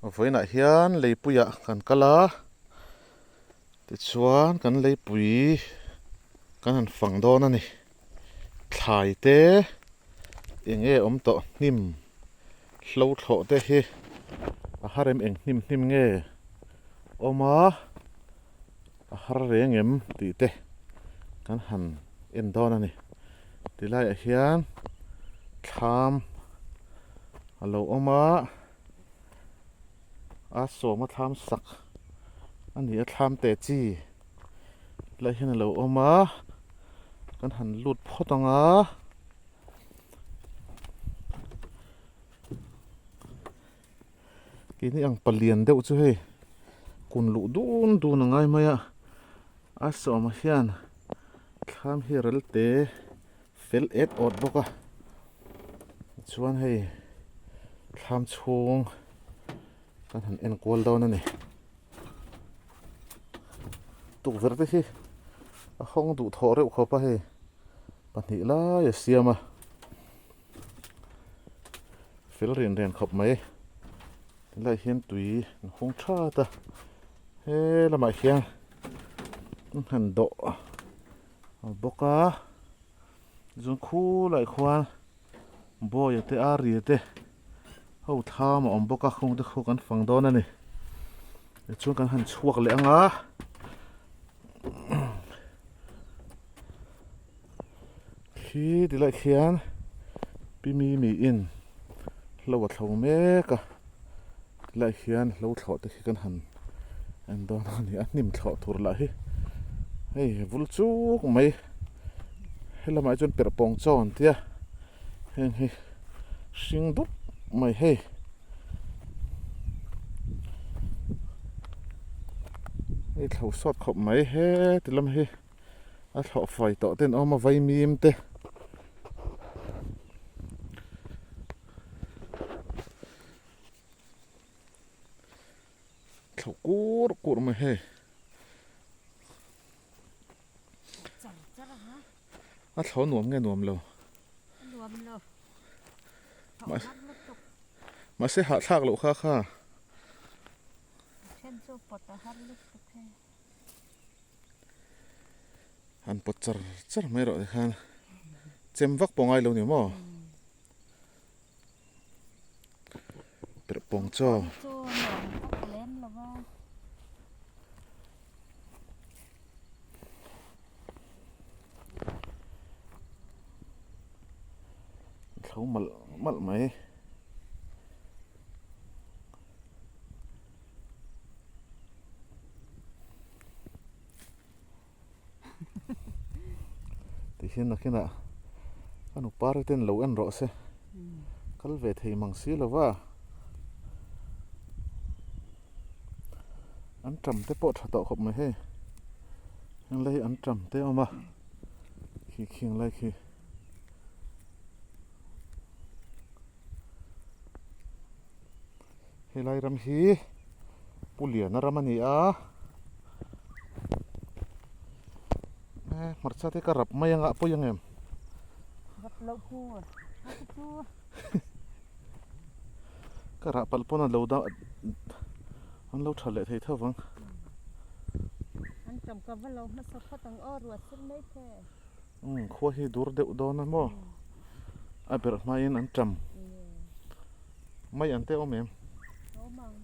Vawiinah hian leipuiah kan kal a, tichuan kan leipui kan han fang dawn a ni. Thlai te eng nge awm tawh hnim hlo thlawh te hi a har em eng hnim hnim nge awm a. A har reng em tih te kan han en dawn a ni. Tilaiah hian thlam a lo awm a, a sawma thlam sak a ni a, thlam te chi tilaiah hian a lo awm a, kan han lut phawt ang a. Keini ang palian deuh chu hei kun luh dun dun a ngai mai a, a sawma hian thlam hi rel te fel et awt bawk a, tichuan hei thlam chhung kan han en kual dawn a ni. Tukverh te hi a hawng duh thawh reuh khawp a hei pahnih lai a siam a. Fel rian rian khawp mai tilai hian tui an hung that a he lamah hian an han dawh a bawk a chuan khulaiah khuan bawi te ari te ho thlam a awm bawk a khung te khu kan fang dawn a ni tichuan kan han chhuak leh ang a. Khi ti lai khian pi mi miin hlo a thlo mek a tilai hian hlo thlawh te khi kan han en dawn a ni a hnim thlawh tur lah hi hei vul chuk mai helamah hi chuan perh pawng chaw an tia heng hi hring dup mai hei. Hei thlo sawt khawp mai he ti lam hi. A thlawh fai tawh ten awm a vaimim te thlawh kur kur mai hei a thlawh nuam nge nuam lo mahse hahthlak loh kha kha. Han pawt char char mai rawh tikhan chem vak pawh ngai lo ni maw perh pawng chaw thlo malh malh mai. Tihian nakinah ka nupa te ten lo en rawh se kal ve thei mang si lo va an tam te pawh tha tawh khawp mai hei heng lai hi an tam te a awm a khi khing lai khi. Helai ram hi Pu Liana ram a ni a eh hmarcha te ka rap mai anga pawi ang em rap loh pu a chu ka rah palh pawn a lo dah an lo tha leh thei tho vang an tam ka va lo hmasa phawt ang aw ruah sur mai the umm khua hi dur deuh dawn a maw a berh hmain an tam. Mai an te awm em? Awm ang.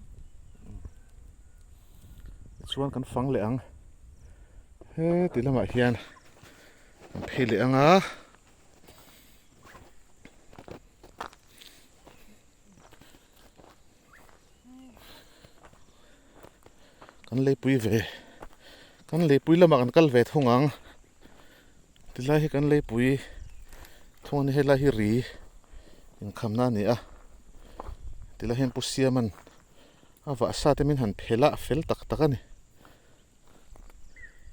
Chuan kan fang leh ang. He ti lamah hian kan phei leh ang a. Kan leipui ve. Kan leipui lamah kan kal ve thung ang. Tilai hi kan leipui thung a ni helai hi ri inkhamna a ni a tilai hian pu siaman a vah sa te min han phel a a fel tak tak a ni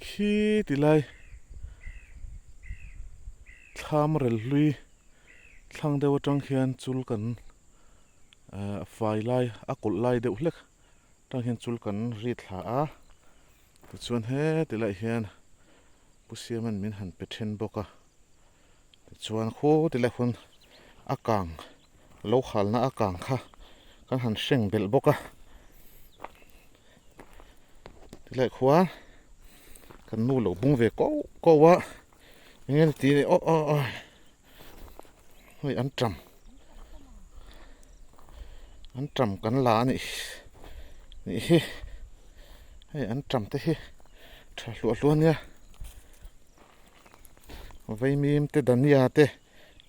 khi tilai thlam rel hlui thlang deuh atang khian chul kan ah fai lai a kawlh lai deuh hlek atang hian chul kan ri thla a tichuan heti lai hian. Pu Siaman min han pe then bawk a, tichuan khaw ti lai hun a kang lo halna a kang kha kan han hreng belh bawk a. Tilai khuan kan nu lo bung ve ko ko a eng nge ti aw aw aw hei an tam an tam kan la a nih nih hi hei an tam te hi tha hluah hluah a nia vaimim te dania te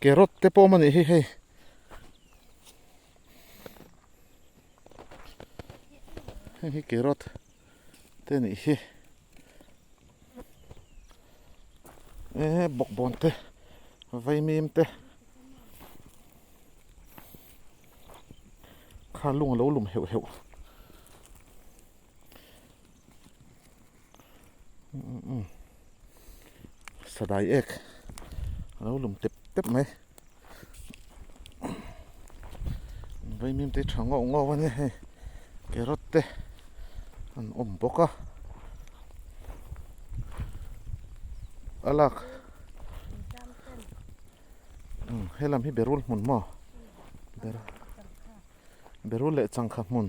carrot te pawh a awm a nih hi hei. Heng hi carrot te anih hi eh bawkbawn te vaimim te kha lung alo lum heuh heuh sadai ek alo lum tep tep mai. Vaimim te tha ngauh ngauh a nia hei carrot te an awm bawk a a lak helam hi berul hmun maw berul leh changkha hmun.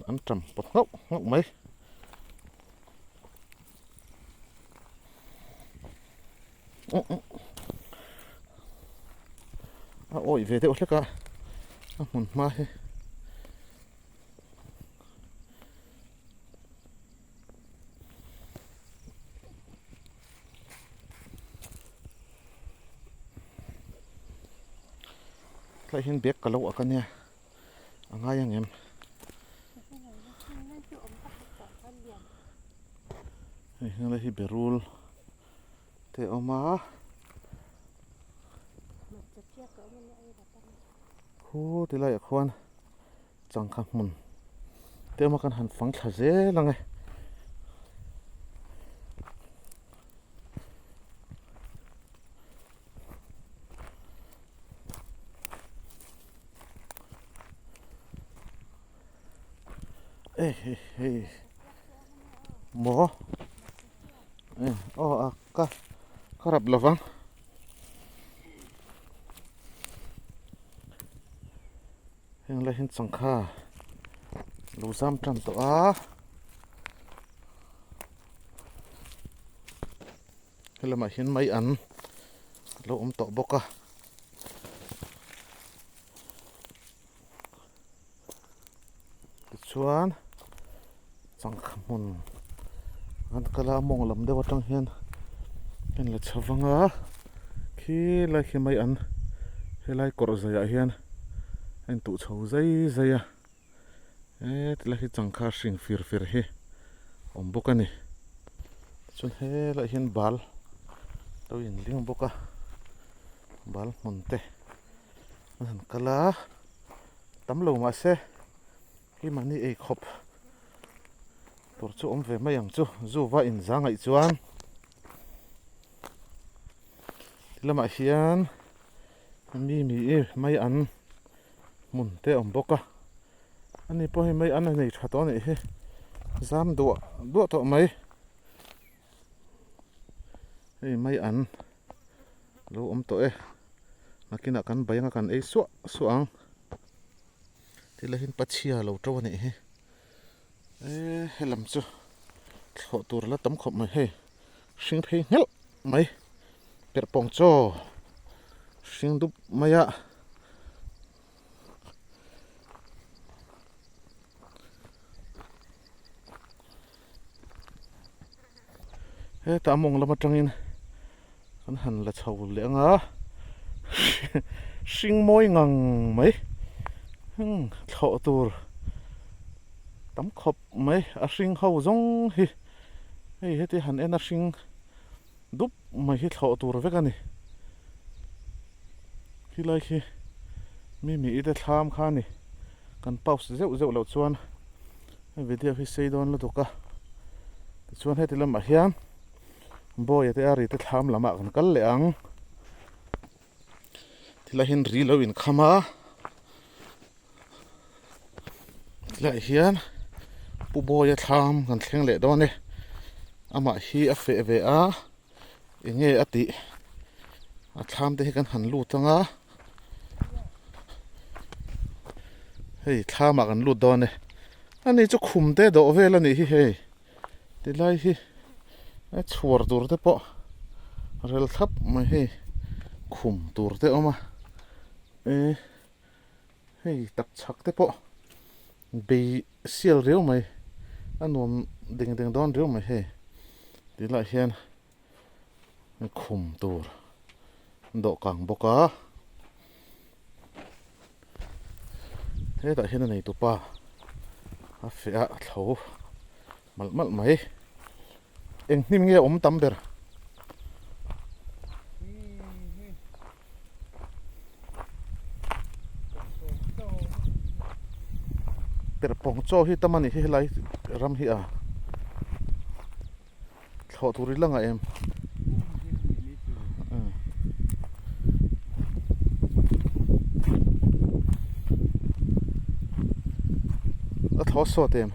An tam pawt nghauh nghauh mai. A awih ve deuh hlek a, a hmun hma hi. Tlai hian bag ka lo ak ania a ngai ang em hei heng lai hi berul te a awm a khu ti laiah khuan changkha hmun te awm a kan han fang thla zel ang e. Ê hei hei maw aw a ka ka rap lo vang heng lai hian changkha lo zam tan tawh a. Helamah hian mai an lo awm tawh bawk a. Tichuan changkha hmun an kal a mawng lam deuh atang hian a la chho vang a khi lai khi mai an helai kawrh zaiah hian a intuh chho zai zai a. He tilai hi changkha hring fir fer hi a awm bawk a ni chuan helaiah hian bal lo inling bawk a bal hmun te an han kal a tam lo mahse keimahni ei khawp tur chu awm ve mai ang chu zu va inza ngaih chuan ti lamah hian mi mi mai an. Hmun te a awm bawk a ani pawh hei mai an a nei tha tawh a nih hi zam duah duah tawh mai hei mai an lo awm tawh e nakinah kan bai anga kan ei suah suah ang thil ah hian pachhia a lo to a nih hi eee helam chu thlawh tur la tam khawp mai hei hring phei nghelh mai perhpawng chaw hring dup mai a. Hetah mawng lam atangin kan han la chho leh ang a hring mawi ngang mai thlawh tur tam khawp mai a hring ho zawng hi hei heti han en a hring dup mai hi thlawh tur vek a ni khilai khi mi mi te thlam kha a ni kan pause zeuh zeuh loh chuan hei video hi sei dawn lutuk a tichuan heti lamah hian bawiha te a ri te thlam lamah kan kal leh ang tilai hian ri lo inkham a tilaiah hian pu bawia thlam kan thleng leh dawn e amah hi a feh ve a eng nge a tih a thlam te hi kan han lut ang a. Hei thlam ah kan lut dawn e. Ani chu khum te dawh vel a nih hi hei. Tilai hi a chhuar tur te pawh rel thlap mai hei khum tur te awm a. E hei tak chhak te pawh bei sial riau mai a nuam ding deng dawn riau mai hei. Tilai hian khum tur dawhkang bawk a hetah hian a neitu pa a feh a a thlo malh malh mai eng hnim nge awm tam ber. Perhpawng chaw hi tam a nih hi helai ram hi a. Thlawh tur i la ngah em? A thlawh sawt em?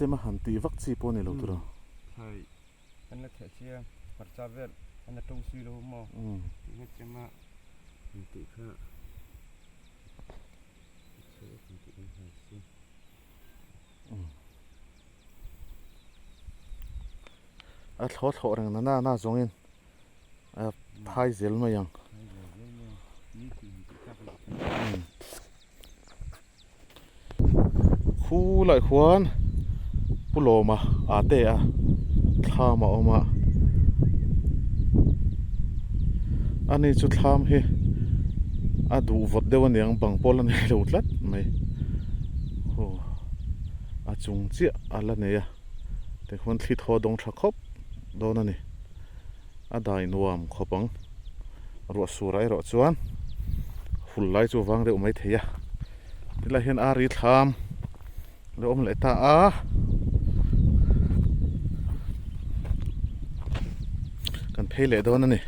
Chem a han tih vak chi pawh a ni lo tur a. An la theh sia hmarcha vel an la to sui lo maw tih nge chem a an tih kha a chhe an tih kan hal si. A thlawh thlawh reng na na zawngin a phai zel mai ang. Khu lai khuan Pu Lawma aa te a thlam a awm a ani chu thlam hi a duh vawt deuh aniang bang pawh la nei lo tlat mai aw a chung chiah a la nei a tikhuan thli thaw dawng tha khawp dawn a ni a dai nuam khawp ang. Ruah surah erawh chuan hul lai chu vang deuh mai thei a tilai hian ari thlam lo awm leh ta a kan phei leh dawn a ni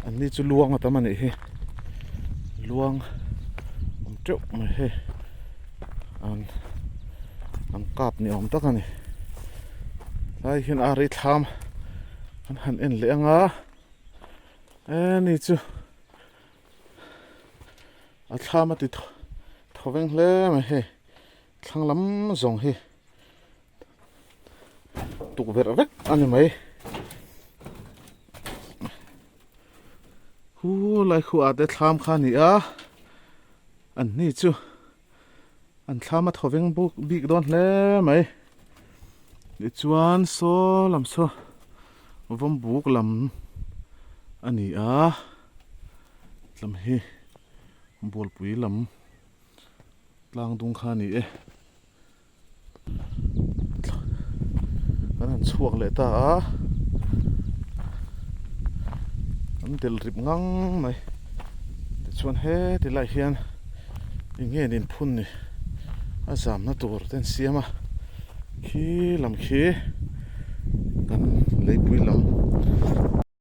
an ni chu luang a tam a nih hi luang awm teuh mai hei an an kap ni awm tak a ni tlai hian ari thlam. An han en leh anga e ni chu a thlam a ti thaw veng hle mai hei thlang lam zawng hi tukverh vek a ni mai hu lai khu ah te thlam kha a ni a an ni chu. An thlam a thaw veng buk bik dawn hle mai. Tichuan saw lam saw vawm buk lam a ni a, tlam hi bualpui lam tlang dung kha a ni e. Kan han chhuak leh ta a, an delh rip ngang mai tichuan heti lai hian eng nge nin phun ni a zamna tur te an siam a khi lam khi kan leipui lam.